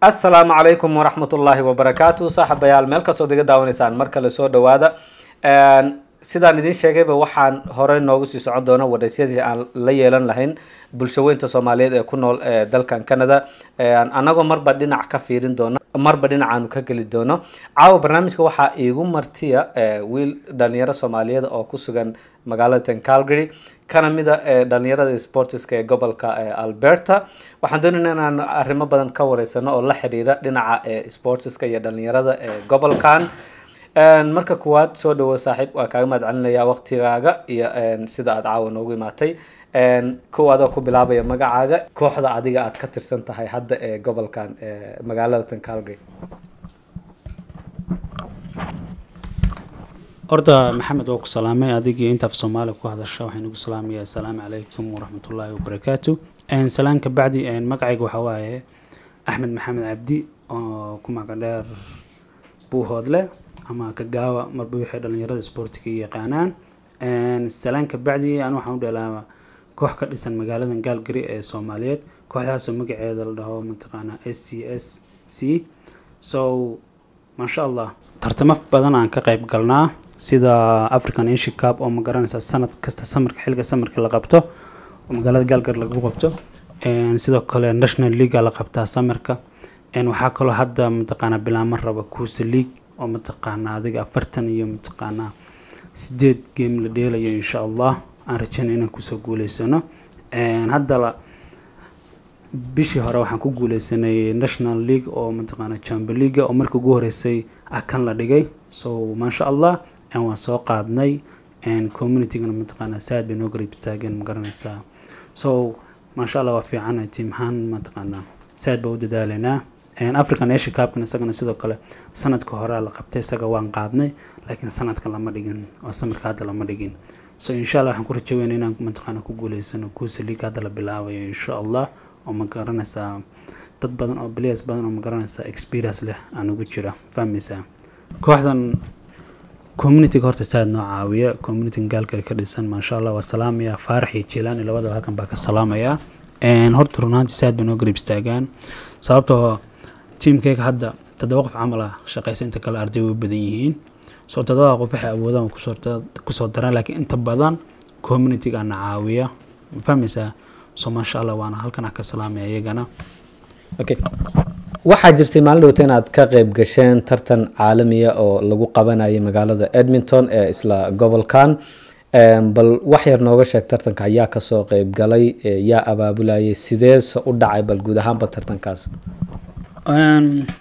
Asalaamu calaykum waraxmatullaahi wabarakaatu. Saaxiibayaal, meel kastood iga daawanaysaan, mar kale soo dhawaada. Sidaan idiin sheegayba, waxaan horey noogu sii socon doona waraysyadii aan la yeelan lahayn bulshaweynta Soomaaliyeed ee ku nool dalkan Canada, annagoo marba dhinac ka fiirin doona, marba dhinacaanu ka geli doono. Caawa barnaamijka waxaa iigu martiya wiil dhalinyaro Soomaaliyeed oo ku sugan magaalada tan Calgary, kana mida dhalinyarada sportiska ee gobolka Alberta. Waxaan doonayna inaan arrimo badan ka wareysano oo la xiriira dhinaca sportiska iyo dhalinyarada ee gobolkan. Marka kuwaad soo dhawo, saaxiib, waa kaaga mahad celinaya waqtigaaga iyo sida aad caawa noogu imaatay. Kow, adoo ku bilaabaya magacaaga, kooxda adiga aad ka tirsan tahay hadda ee gobolkan, magaalada tan Calgary. Horta Maxamed, waa ku salaamay adigii inta af Soomaaliya ku hadasha. Waxaan ugu salaamayaa assalaamu calaykum waraxmatullaahi wabarakaatu. Salaan ka bacdi, magacayga waxaa waaye Axmed Maxamed Cabdi oo ku magac dheer Buuhoodle ama Kagaawa, marba waxay dhalinyarada isboortiga yaqaanaan. Salaan ka bacdi, anu waxaan u dheelaa koox ka dhisan magaaladan Gaalgari ee Soomaaliyeed, kooxdaasoo magaceeda la dhaho mataqaanaa SCSC. So maasha Allah, tartamo badan aan ka qayb galnaa, sida African Asia Cup oo ma garanaysaa sanad kasta summerka, xilliga summerka la qabto oo magaalada Gaalgari lagu qabto. Sidoo kale National League la qabtaa summerka. Waxaa kaloo hadda mataqaanaa bilaamo raba Kuusa League oo mataqaanaa adiga 48 iyo mataqaanaa game la dheelayo. Insha Allah aan rajeynay inaan kusoo guuleysano. Hadda la bishii hore waxaan ku guuleysanay National League oo mataqaana Champion League oo markii ugu horeysay ah kan la dhigay. So maasha Allah, waan soo qaadnay. Communitygana mataqaana saad bay noo garab istaageen, ma garanaysaa. So maasha Allah, waa fiican team ahaan, mataqaanaa saad baa u dadaalaynaa. African Asia Cupkan isagana sidoo kale sanadka hore la qabtay, isaga waan qaadnay, laakiin sanadkan lama dhigin oo summerka hadda lama dhigin. So insha Allah waxaan ku rajaweynaa inaan mataqaana ku guuleysano Kuusa League hadda la bilaabayo, insha Allah, oo ma garanaysaa dad badan oo players badan oo ma garanaysaa experience leh aan ugu jira, fahmaysaa. Kooxdan communityga horta saad noo caawiya, community Gaalkari ka dhisan, maasha Allah, waa salaamaya. Faarax iyo Jilaani labadaba halkan baa ka salaamaya. Horta run ahaantii saad bay noo garab istaagaan, sababtoo teamkayga hadda toddoba qof camal ah shaqaysa, inta kale arday way badan yihiin. So toddoba qof waxay awoodaan kusoo daraan, laakiin inta badan communityga na caawiya, ma fahmaysaa. So maasha Allah, waana halkan ka salaamaya iyagana. Okay, waxaa jirtay maalin dhowta inaad ka qayb gasheen tartan caalamiya oo lagu qabanayay magaalada Edmonton ee isla gobolkan. Bal wax yar nooga sheeg tartanka, ayaa kasoo qayb galay, yaa abaabulayay, sideese u dhacay bal guud ahaanba tartankaas?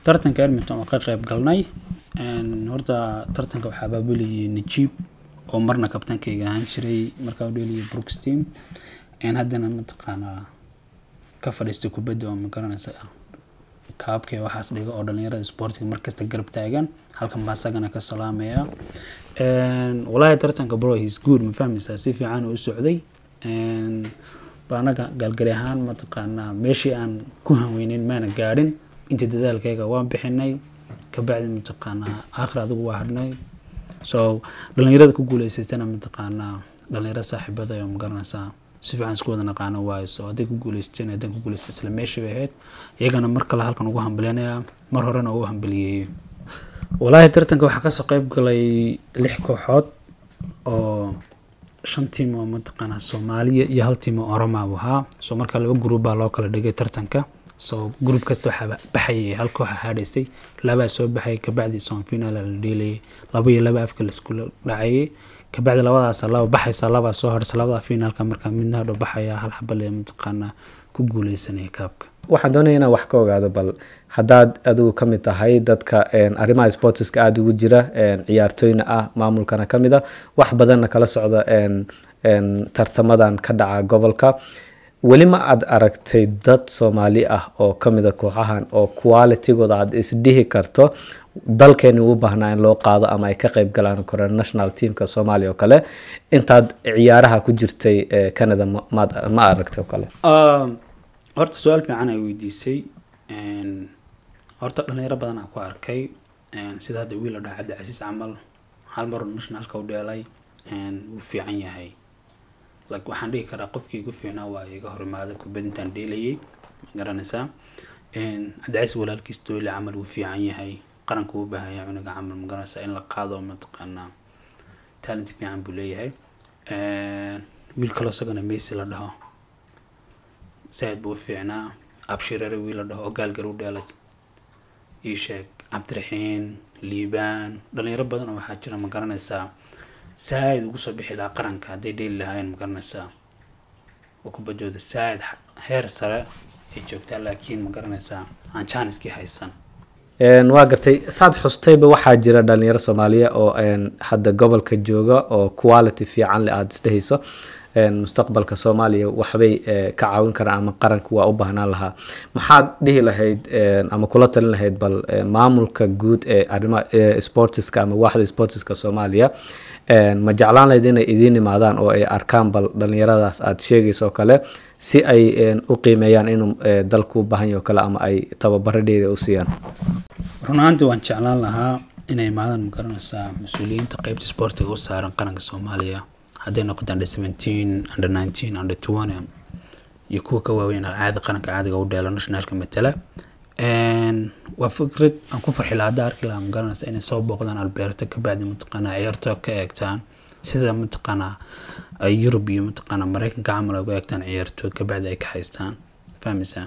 Tartanka Edmonton waa ka qayb galnay. Horta tartanka waxaa abaabulayay Najiib oo marna kabtankayga ahaan jiray markaa u dheeliyay Brooks team, haddana mataqaanaa ka fadhiistay kubadda oo ma garanaysa kaabka waxaas dhiga oo dhalinyarada sportiga markasta garab taagan. Halkan baa isagana ka salaamaya. Walaahi tartanka, bro, is good, ma fahmaysaa, si fiican uu u socday. Ba anaga Gaalgari ahaan mataqaanaa meeshii aan ku hanweynin maana gaadhin. Inta dadaalkayga waan bixinay, kabacdi mataqaanaa aakhir adigu waa hadhnay. So dhalinyarada ku guuleysatana mataqaanaa dhalinyaro saaxiibada oo ma garanaysaa si fiican isku wada naqaano waayo. So hadday ku guuleysteen, haddaan ku guuleystay, isla meeshii bay ahayd. Iyagana mar kale halkan ugu hambaleynayaa, mar horena ugu hambaliyeeyey. Walaahi tartanka waxaa kasoo qayb galay lix kooxood oo shan team oo mataqaanaa Soomaaliya iyo hal team oo Oroma buu ahaa. So marka laba group baa loo kala dhigay tartanka. So group kasta waxaa baxayay hal koox hadhaysay, labaa soo baxay, kabacdi semi final la dheelayay, laba iyo laba afka laiskula dhacayay. Kabacdi labadaas laba baxaysa, labaa soo hadhaysa, labada finaalka marka midna hadhow baxaya, hal xabale mataqaanaa ku guuleysanaya cupka. Waxaan doonaya inaan wax ka ogaado bal haddaad adigu ka mid tahay dadka arrimaha sportiska aada ugu jira, ciyaartooyna ah, maamulkana ka mid a, wax badanna kala socda tartamadan ka dhaca gobolka. Weli ma aad aragtay dad Soomaali ah oo kamid a kooxahan oo qualitygooda aad isdhihi karto dalkeeni ugu baahnaa in loo qaado ama ay ka qayb galaan kore national teamka Soomaaliya oo kale, intaad ciyaaraha ku jirtay Canada maad ma aragtay oo kale? Horta su-aal fiican ay weydiisay. Horta dhalinyaro badan aan ku arkay, sida hadda wiil la dhaho Cabdicasiis camal, hal mar nationalka u dheelay, wuu fiican yahay. Like waxaan dhihi karaa qofkii igu fiicnaa waa iga hor imaaday kubad intaan dheelayay, ma garanaysaa. Cabdicasiis walaalkiis Doyle camal wuu fiican yahay, qaranku uu baahan yahay cunuga camal, magaranaysaa, in la qaado, mataqaanaa, talent fiican buu leeyahay. Wiil kaloo isagana Messi la dhaho saaid buu u fiicnaa. Abshirare wiil la dhaho oo Gaalgar u dheelay, ii sheeg, Cabdiraxiin Liibaan, dhalinyaro badan oo waxaa jira, ma garanaysaa, saaid ugu soo bixi lahaa qaranka hadday dheeli lahaayeen, ma garanaysaa, oo kubadooda saaid heer sare ay joogtaa, laakiin, ma garanaysaa, aan jaaniskii haysan. Waa gartay. Saad xustayba waxaa jira dhalinyaro Soomaaliya oo hadda gobolka jooga oo quality fiican le aada isdhehayso mustaqbalka Soomaaliya waxbay ka caawin karaan ama qaranku waa u baahnaan lahaa. Maxaad dhihi lahayd ama kula talin lahayd bal maamulka guud ee arrimaha sportiska ama waaxda sportiska Soomaaliya? Ma jeclaan lahayd inay idiin imaadaan oo ay arkaan bal dhalinyaradaas aad sheegayso oo kale si ay u qiimeeyaan inuu dalku u baahan yahay oo kale ama ay tababaradheeda u siiyaan? Run ahaantii waan jeclaan lahaa inay imaadaan, ma garanaysaa, mas-uuliyiinta qeybta sportiga u saaran qaranka Soomaaliya, hadday noqoto under 17, under 19, under 20 iyo kuwa ka waaweyn caadi qaranka caadiga u dheelo, nationalka matala. Waa fikrad aan ku farxi lahaa hadda arki lahaa, ma garanaysaa, inay soo booqdaan Alberta, kabacdi, mataqaanaa, ciyaartoy ka eegtaan sida, mataqaanaa, ay Yurub iyo, mataqaanaa, Mareykanka camal ay uga eegtaan ciyaartoy, kabacdi ay ka haystaan, fahmaysaa?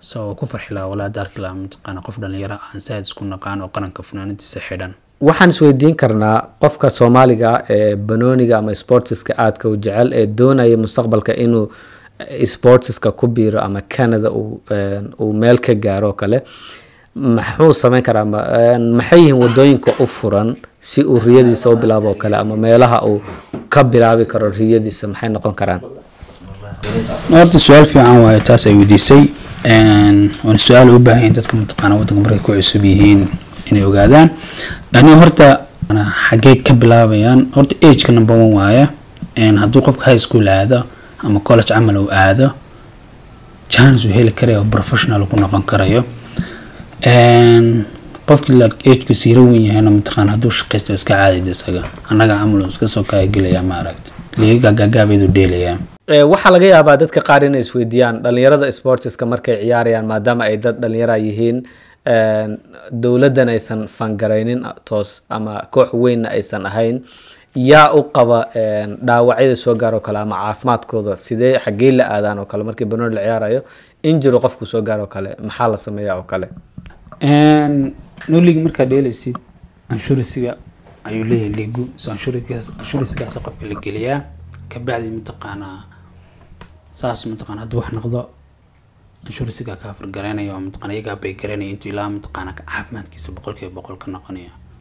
So ku farxi lahaa walaa hadda arki lahaa, mataqaanaa, qof dhalinyaro aan saaid isku naqaan oo qaranka funaanadiisa xidhan. Waxaan isweydiin karnaa qofka Soomaaliga ee banooniga ama sportiska aadka u jecel ee doonaya mustaqbalka inuu sportiska ku biiro ama Canada uu meel ka gaaro oo kale, maxuu sameyn karaa? Maxay yihiin wadooyinka u furan si uu riyadiisa u bilaabo oo kale, ama meelaha uu ka bilaabi karo riyadiisa maxay noqon karaan? Horta su-aal fiican waaye taas ay weydiisay, waana su-aal u baahan yihiin dadka, mataqaana, waddanka markay ku cusub yihiin inay ogaadaan. Ani horta xaggee ka bilaabayaan? Horta ageka number one waaye. Hadduu qofka high school aado ama college camal uu aado, chance uu heli karayo oo professional ku noqon karayo. Qofkii la ageka siira weyn yahayna, mataqaana, hadduu shaqaysto iska caadi isaga annaga camal uu iska soo kaagelayaa, ma aragta, liiga gaagaabeedu dheelayaa. Waxaa laga yaabaa dadka qaar inay isweydiiyaan dhalinyarada sportiska markay ciyaarayaan, maadaama ay dad dhalinyara yihiin, dowladdan aysan fangaraynin toos ama koox weynna aysan ahayn, yaa u qaba dhaawacyada soo gaaro kale ama caafimaadkooda sidee, xaggee la aadaan oo kale markii banooni la ciyaarayo, injury qofku soo gaaro kale, maxaa la sameeyaa oo kale? No, league markaad dheelaysid insurancega ayuu leeyahay liigu, so insurancagaas qofka la geliyaa, kabacdi, mataqaanaa, saas, mataqaana, hadduu wax noqdo insurancega kaa fargaraynaya oo, mataqaana, iyagaa bay garanaya intuu ilaa, mataqaana, caafimaadkiisa 100% ka noqonaya.